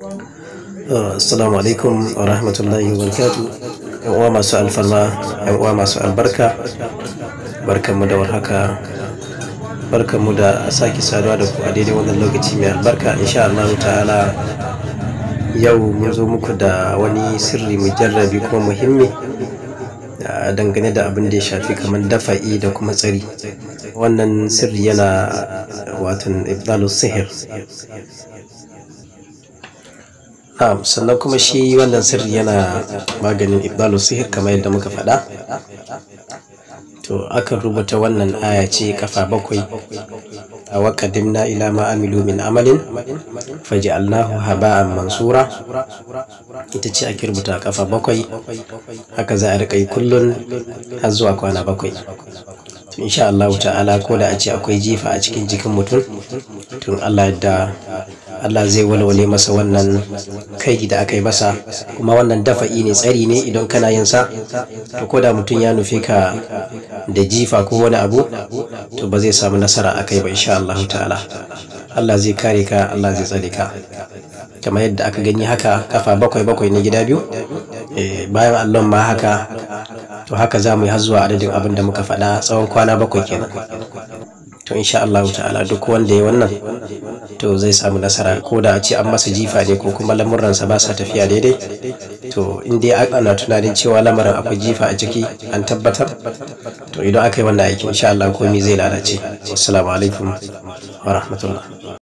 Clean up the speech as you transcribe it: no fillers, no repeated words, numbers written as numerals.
Assalamu alaikum wa rahmatullahi wa barakatuh. Yan uwa masu alfarma, yan uwa masu albarka, barkanmu da warhaka, barkanmu da sake saduwa da ku a daidai wannan lokaci mai albarka. Insha Allah ta'ala yau mun zo muku da wani sirri mujarrabi kuma muhimmi dangane da abin da ya shafi kamar dafa'i da kuma tsari. Wannan sirri yana watan ibdalus sihir. Na'am, sannan kuma shi wannan sirri yana maganin ibdalus sihir kamar yadda muka faɗa. To akan rubuta wannan aya ce kafa 7. Wa qadimna ila ma amilu min amalin faj'alnahu haba'an mansura. Ita ce ake rubuta kafa 7. Haka za a riƙa yi kullun har zuwa kwana 7. To insha Allah ta'ala ko da a ce akwai jifa a cikin jikin mutum, to Allah yadda Allah zai walwale masa wannan kai da aka yi masa. Kuma wannan dafa'i ne, tsari ne idan kana yin sa, to ko da mutum ya nufe ka da jifa ko wani abu, to ba zai samu nasara a kai ba insha Allah ta'ala. Allah zai kare ka, Allah zai tsare ka. Kamar yadda aka gani haka kafa 7 7 ne gida 2, bayan allon ma haka. To haka za mu yi har zuwa adadin abin da muka faɗa tsawon kwana 7 kenan. To insha Allah ta'ala duk wanda ya wannan to zai samu nasara, ko da a ce an masa jifa ne ko kuma lamuransa ba sa tafiya daidai. To in dai ana tunanin cewa lamarin akwai jifa a ciki an tabbatar, to idan aka yi wannan aiki insha Allah komai zai lalace. Assalamu alaikum wa rahmatullah.